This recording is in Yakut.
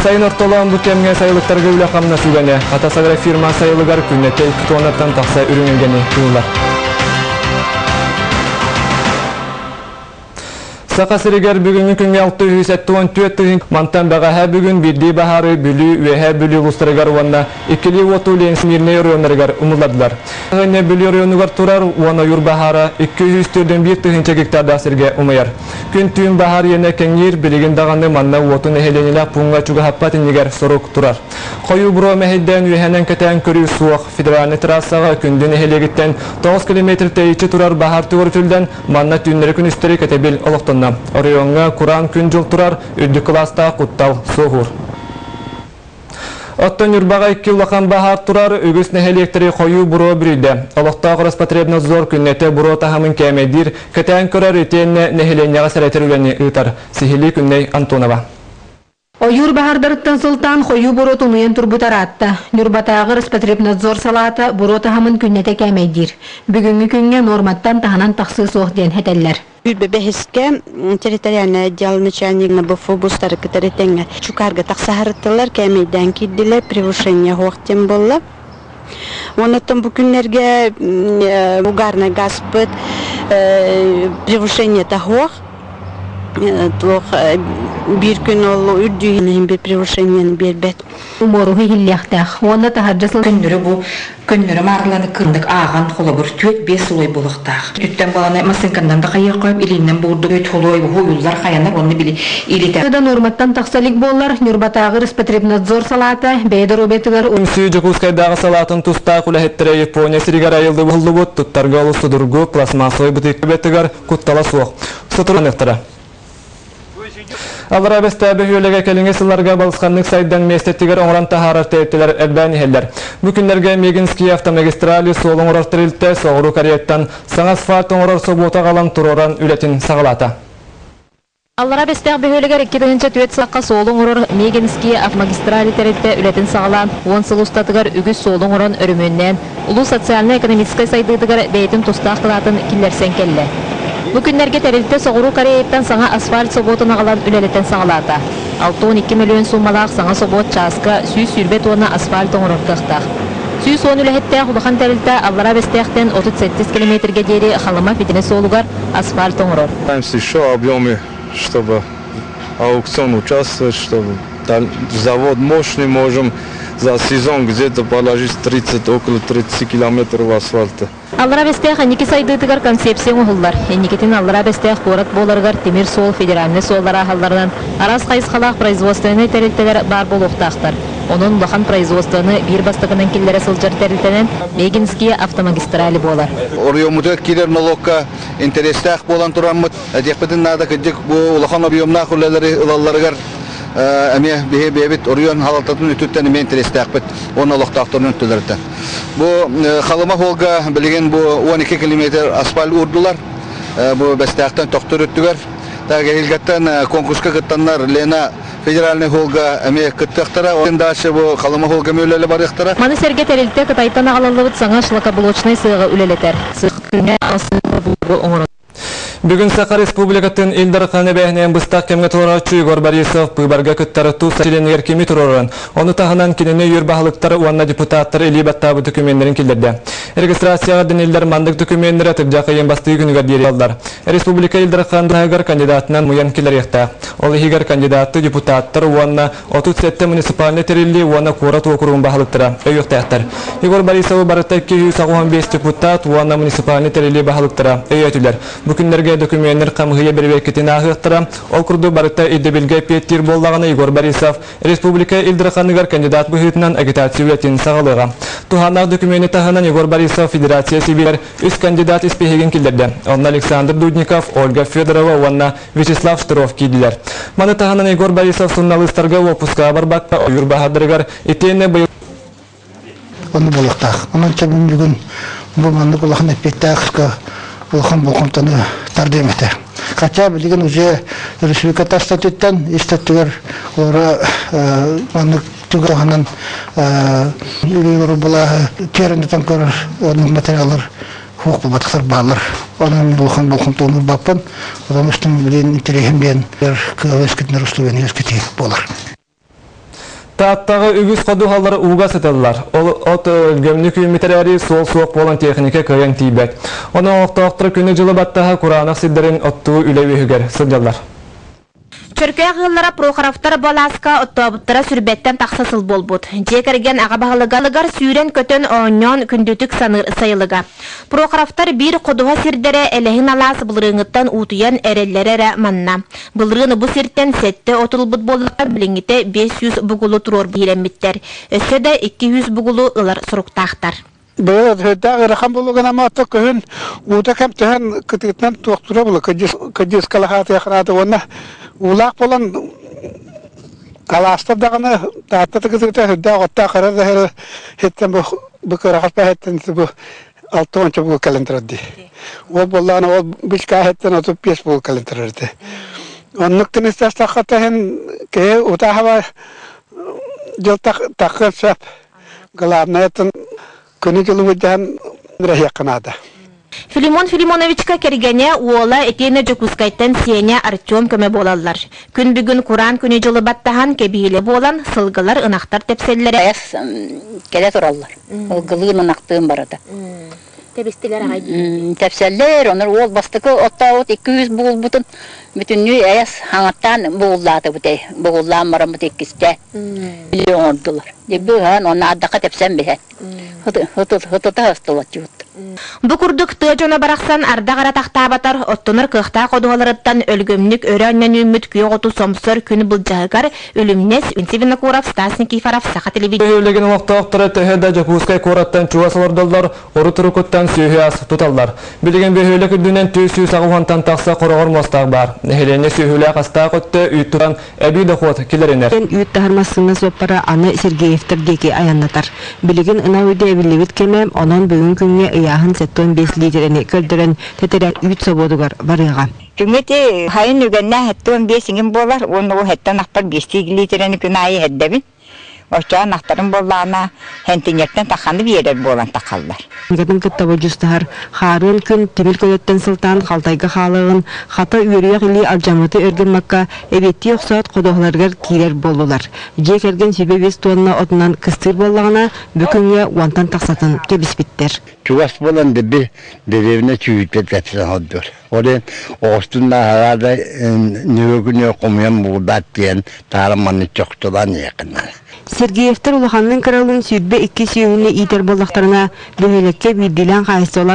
Сайын ортолоон бу кэмҥэ сайылыктарга үлэ-хамнас үгэнэ. Хатас агрофирма сайылыгар күннэтэ 2 тоннаттан тахса үрүҥ илгэни тыылар. Саха сиригэр бүгүҥҥү күҥҥэ 674 тыһыынча мантан бэҕэһээ бүгүн биирдии баһаары Бүлүү, Үөһээ Бүлүү улуустарыгар уонна иккилии уоту Ленсмирнэй оройуоннарыгар умуллардылар. Аһынньа Бүлүү оройуонугар турар уон ойуур баһаара 241 тыһыынча гектардаах сиргэ умайар. Күн-түүн баһаар иэнэ кэҥиир, билигин даҕаны манна уоту нэһилиэнньэлээх пууҥҥа чугаһаппат иннигэр сорук турар. Хойуу буруо мэһэйдээн үөһэнэн кэтээн көрүү суох. Федеральнай трассаҕа Күндү нэһилиэгиттэн 9 километр тэйиччи турар баһаар түгэрүтүллэн, манна түүннэри-күнүстэри кэтэбил олохтонно. Оройуоҥҥа кураан күн-дьыл турар, үрдүк кылаастаах куттал суоһуур. Оттон Ньурбаҕа икки улахан баһаар турар, үгүс нэһилиэктэри хойуу буруо бүрүйдэ. Олохтоох Роспотребнадзор күннэтэ буруо таһымын кээмэйдиир, кэтээн көрөр итиэннэ нэһилиэнньэҕэ сэрэтэр үлэни ыытар. Сиһилии Күннэй Антонова. Ойуур баһаардарыттан сылтаан хойуу буруо тунуйан турбут араатта. Ньурбатааҕы Роспотребнадзор салаата буруо таһымын күннэтэ кээмэйдиир. Бүгүҥҥү күҥҥэ нуорматтан таһынан тахсыы суох диэн этэллэр. Бэһискэ территориальный отдел начальник БФУ бустары кытары тэҥҥэ Чукаарга тахсаһарыттылар, кээмэйдээн киирдилэр, превышение суох диэн буолла. Оннуттан бу күннэргэ угарный газпыт превышениета суох. Туох биир күн ол үрдүүһүн иһин превышениени биэрбэт. Умуоруһу иһиллиэхтээх уонна таһырдьа сыл Көннөрү бу көннөрү маарыланы кырдык ааҕан холобур 4-5 сулой буолуохтаах. Түттэн баланы массыынканнан да хайыахха илииннэн буурдук үт холуой уһуйуллар хайанар уонна били илитэ. Да нуорматтан тахса илик буоллар, Ньурбатааҕы Роспотребнадзор салаата бэйэ доруобуйатыгар Үҥсүү Дьокуускайдааҕы салаатын тустаах үлэһиттэрэ Япония сиригэр айыллыбыт туттарга олус судургу пластмассовай бытыыкка куттала суох. Сотору Аллараа Бэстээх бөһүөлэгэ кэлиҥҥи сылларга балысханнык сайдан миэстэтигэр оҥорон таһаарар тэрилтэлэр элбээн иһэллэр. Бу күннэргэ Мегинский автомагистрали суол оҥорор тэрилтэ Соҕуруу Кореяттан саҥа асфальт оҥорор собуоту аҕалан туруоран үлэтин саҕалаата. Аллараа Бэстээх бөһүөлэгэр 2004 сылга суолу оҥорор Мегинский автомагистрали тэрилтэ үлэтин саҕалаан, 10 сыл устатыгар үгүс суолу оҥорон өрөмүөннээн, улуус социальнай-экономическай сайдыытыгар бэйэтин тустаах кылаатын киллэрсэн кэллэ. Бу күннэргэ тэрилтэ Соҕуруу Кореяттан саҥа асфальт собуотун аҕалан үлэлэтэн саҕалаата. 62 мөлүйүөн суумалаах саҥа собуот чааска 120 туонна асфальт оҥорор кыахтаах. 110 үлэһиттээх улахан тэрилтэ Аллараа Бэстээхтэн 38 километрга диэри Халыма федеральнай суолугар асфальт оҥорор. Еще объемы, чтобы аукцион участвовать, чтобы завод мощный, можем за сезон где-то положить 30, около 30 километров асфальта. Аллараа Бэстээх инники сайдыытыгар концепция оҥоһуллар. Инникитин Аллараа Бэстээх куорат буоларыгар тимир суол федеральнай суоллар ааһалларынан араас хайысхалаах производственнай тэрилтэлэр баар буолуохтаахтар. Онон улахан производствоны биир бастакынан киллэрэ сылдьар тэрилтэнэн Мегинские автомагистрали буолар. Оройуоммутугар киирэр нолуокка интэриэстээх буолан тураммыт, этиэхпитин наада кырдьык бу улахан объемнаах үлэлэри ылалларыгар эмиэ биһи бэйэбит оройуон халалтатын өттүттэн эмиэ интэриэстээхпит уонна олохтоохторун өттүлэриттэн. Бу Халыма суолга билигин бу 12 километр асфальт уурдулар. Бу Бэстээхтэн Тохтур өттүгэр. Эһиилгэттэн конкурска кыттаннар Лена федеральный холга эмиэ кыттыахтара. Ол дальше бу Халыма холга эмиэ үлэлэ барыахтара. Маны сэргэ тэрилтэ Кытайтан аҕалыллыбыт саҥа шлакоблочнай сыаҕы үлэлэтэр. Сыах күҥҥэ оҥорон Бүгүн Саха Республикатын Ил Дархан эбээһинэйин быстах кэмҥэ толорооччу Егор Борисов быыбарга кыттар тус чилиэнигэр кими туруоран, ону таһынан кинини өйүүр баһылыктар уонна депутаттар илии баттаабыт докумуоннарын киллэрдэ. Регистрацияҕа дэниллэр маннык докумуоннары атырдьах ыйын бастыы күнүгэр диэри ылаллар. Республика Ил Дархан таһыгар кандидатынан муйан киллэриэхтээх. Ол иһигэр кандидатты депутаттар уонна 37 муниципальнай тэриллии уонна куорат уокуругун баһылыктара өйүөхтээхтэр. Егор Борисовы барыта 285 депутат уонна муниципальнай тэриллии баһылыктара өйөөтүлэр. Бу күннэргэ докумуоннар хамыыһыйа бэрэбиэркэтин ааһыахтара. Ол курдук барыта ирдэбилгэ эппиэттиир буоллаҕына Егор Борисов республика Ил Дарханыгар кандидат быһыытынан агитация үлэтин саҕалыаҕа. Туһааннаах докумуону таһынан Егор Борисов Федерация Сэбиэтигэр үс кандидат испииһэгин киллэрдэ. Онно Александр Дудников, Ольга Федорова уонна Вячеслав Штыров киирдилэр. Маны таһынан Егор Борисов суруналыыстарга уоппускаҕа барбакка ойуур баһаардарыгар итиэннэ быйыл Онно буолуохтаах. Онон чэбин бүгүн бу маннык улахан эппиэттээх улахан болҕомтону тардыам этэ. Хотя билигин уже республика тас өттүттэн ис өттүгэр олоро маннык түгэн үлэлэр былааһы тиэрэнитэн көрөр материаллар хуох буолбатахтар бааллар. Онон улахан болҕомтону ылбаппын, потому что билин интэриэһим диэн кыаҕы үөскэтинэр условияны үөскэтии буолар. Тааттаҕа үгүс ходуһалар ууга сыталлар. Ол от өлгөмнүк үүммүт эрээри суол суох буолан техника кыайан тиийбэт. Онон олохтоохтор күнү-дьылы баттаһа кураанах сирдэрин оттуу үлэ үөһүгэр сылдьаллар. Чөркөөх ыаллара Прохоровтар бу алааска оттообуттара сүрбэттэн тахса сыл буолбут. Дьиэ кэргэн аҕа баһылыгар сүүрэн-көтөн оонньоон күндүтүк саныыр сайылыга. Прохоровтар биир ходуһа сирдэрэ Элэһин алаас былырыыҥҥыттан уутуйан эрэллэрэ эрэ манна. Былырыын бу сиртэн сэттэ от ылбыт буоллахха билиҥҥитэ 500 бугулу туруор биһирэммиттэр. Өссө да 200 бугулу ылар соруктаахтар. Быйыл сүрдээх ыарахан буолугун ама ото күһүн уута кэм түһэн кытыытынан туохтуура була кыдьыскалаһаатыахынаата уонна уулаах буолан алаастар даҕаны Таатта кытыыта сүрдээх оттоох эрэ да иһиттэн бу бу кыараҕас бэһиттэн бу алта уонча бугул кэлэн турар дии. Ол буоллаҕына ол бычкааһыттан 35 бугул кэлэн турар этэ. Оннук тыныстастахха таһын киһи утааһаба дьыл таххыан сөп. Главное күнү-дьылы былдьаһан ыраһыахха наада. Филимон Филимоновичка кэргэнэ, уола итиэннэ Дьокуускайтан сиэнэ Артем көмө буолаллар. Күн бүгүн кураан күнү-дьылы баттаһан, кэбиһиилэ буолан, сылгылар, ынахтар тэпсэллэрэ. Эс кэлэ тураллар. Ылгылыын ынахтыын барыта. Тэбистилэр аҕай дии. Тэпсэллэр, онор уол бастакы оттообут 200 буолбутун бүтүннүү эс хаҥаттаан бугуллаатыбыт эй. Бугуллаан бараммыт иккисте. Били оҥордулар. Деббыһан, онно ардахха тэпсэн биһэн. Хытыта ыстылаччыбыт. Бу курдук тыа дьоно барахсан ардах эрэ тахтаабатар, оттонор кыахтаах ходуһаларыттан өлгөмнүк өрө анньан үүммүт күөх оту сомсор күн былдьаһыгар Үлүмнэс, Инси Винокуров, Стас Никифоров, Саха телевидение. Бөһүөлэгин олохтоохторо төһө да Дьокуускай куораттан чугас олордоллор, урут-уруккуттан сүөһү-ас туталлар. Билигин бөһүөлэк үрдүнэн 480-тан тахса хороҕор муостаах баар. Нэһилиэнньэ сүөһүлээх-астаах өттө үүт тутан эбии дохуот киллэринэр. Үүт таһар массыына суоппара аны Сергеевтэр диэки айаннатар. Билигин ынах үүтэ эбиллибит кэмэ, онон бүгүн күҥҥэ ыйааһын 75 лиитэрэни көрдөрөн тэтэрээт үүт собуотугар барыаҕа. Түҥэти хайын үгэннээх 75 иҥин буолар уонна ол хэттэн ахпар биэстии лиитэрэни күн аайы иһэрдэбин. Оччоон ахтарын буоллаҕына, хэнтиньэртэн тахханы биэрэр буолан тахаллар. Атын кытта бодьуустаһар хаарыан күн тимир көлөттөн сылтаан халтайга хаалыаҕын, хата үөрүйэх илии алдьаммыты өр гыммакка, эбиэттии охсоот ходуһаларыгар киирэр буоллулар. Дьиэ кэргэн сүбэ биэс туонна отунан кыстыыр буоллаҕына, бу күҥҥэ уонтан тахсатын кэбиспиттэр. Чугас буолан дэби дэриэбинэ чүүртэ тэпсэн олдур. Ол иһин оҕустун да да ньүгүнү хомуйан буурдаат диэн таара манны чохтулаан иэхинэ. Сергеевтэр улаханныын кыралыын 22 сүөһүнү иитэр буоллахтарына, бөһүөлэккэ биирдиилээн хаһаайыстыбалар.